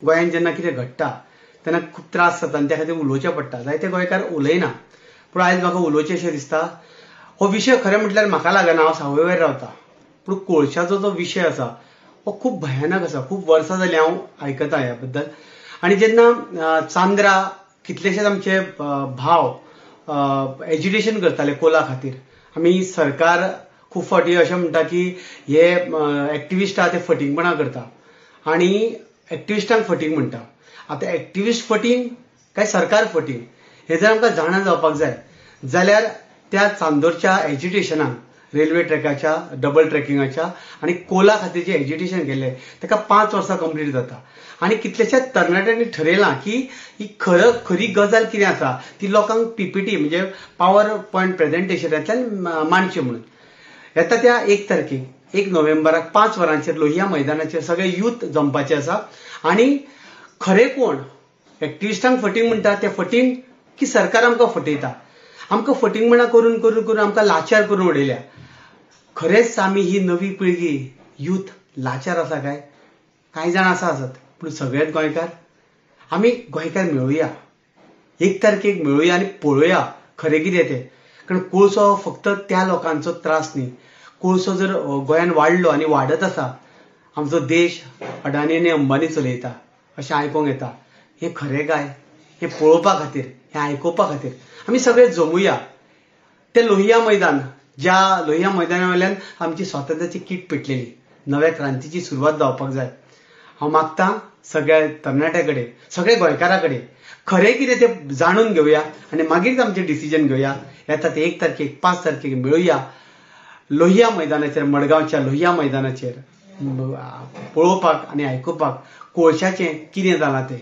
गोंयांत जेन्ना कितें घडटा तेन्ना खूब त्रास जाता आनी त्या खातीर उलोवचें पडटा. जायते गोंयकार उलयना, पूण आयज म्हाका उलोवचें अशें दिसता. हो विशय खरें म्हटल्यार म्हाका लागना, हांव सावयवेर रावता, पूण कोळशाचो जो विशय आसा हो खूब भयानक आसा. खूब वर्सां जालीं हांव आयकता ह्या बद्दल. आनी जेन्ना चांद्रा कितलेशेच आमचे भाव एज्युटेशन करताले कोला खातीर, आमी सरकार खूब फावटी अशें म्हणटा की हे एक्टिविस्ट आहा ते फटींगपणां करता आनी एक्टिविस्टांक फटींग म्हणटा. आतां एक्टिविस्ट फटींग काय सरकार फटींग हें जर आमकां जाणा जावपाक जाय जाल्यार त्या चांदोरच्या एज्युटेशनाक, रेल्वे ट्रॅकाच्या, डबल ट्रॅकिंगाच्या आनी कोला खातीर जें एज्युटेशन केल्लें ताका 5 वर्सां कंप्लीट जाता. आनी कितल्याश्याच तरणाट्यांनी ठरयलां की ही खरी गजाल कितें आसा ती लोकांक पीपीटी म्हणजे पावर पॉयंट प्रेझेंटेशनांतल्यान मांडची म्हणून. येता त्या 1 तारखेक 1 नोव्हेंबराक 5 वरांचेर लोहिया मैदानाचेर सगळे यूथ जमपाचे आसा. आनी खरें कोण एक्टिविस्टांक फटींग म्हणटा ते फटींग की सरकार आमकां फटयता, आमकां फटींगपणां करून करून करून आमकां लाचार करून उडयल्या. खरेंच आमी ही नवी पिळगी यूथ लाचार आसा काय? कांय जाण आसा आसत, पूण सगळेच गोंयकार आमी गोंयकार मेळुया, 1 तारखेक मेळुया आनी पळोवया खरें कितें तें. कारण कोळसो फक्त त्या लोकांचो त्रास न्ही, कोळसो जर गोंयान वाडलो आनी वाडत आसा, आमचो देश अडानी आनी अंबानी चलयता अशें आयकूंक येता. हें खरें काय हें पळोवपा खातीर, हें आयकुपा खातीर आमी सगळे जमुया. ते लोहिया मैदान, ज्या लोहिया मैदाना वयल्यान आमची स्वातंत्र्याची कीट पेटलेली, नव्या क्रांतीची सुरवात जावपाक जाय. हांव मागता सगळ्या तरणाट्या कडेन, सगळ्या गोंयकारा कडेन खरें कितें तें जाणून घेवया आनी मागीर आमचें डिसिजन घेवया. येता ते 1 तारखेक 5 तारखेक मेळुया लोहिया मैदानाचेर, मडगांवच्या लोहिया मैदानाचेर पळोवपाक आनी आयकुपाक कोळशाचें कितें जालां तें.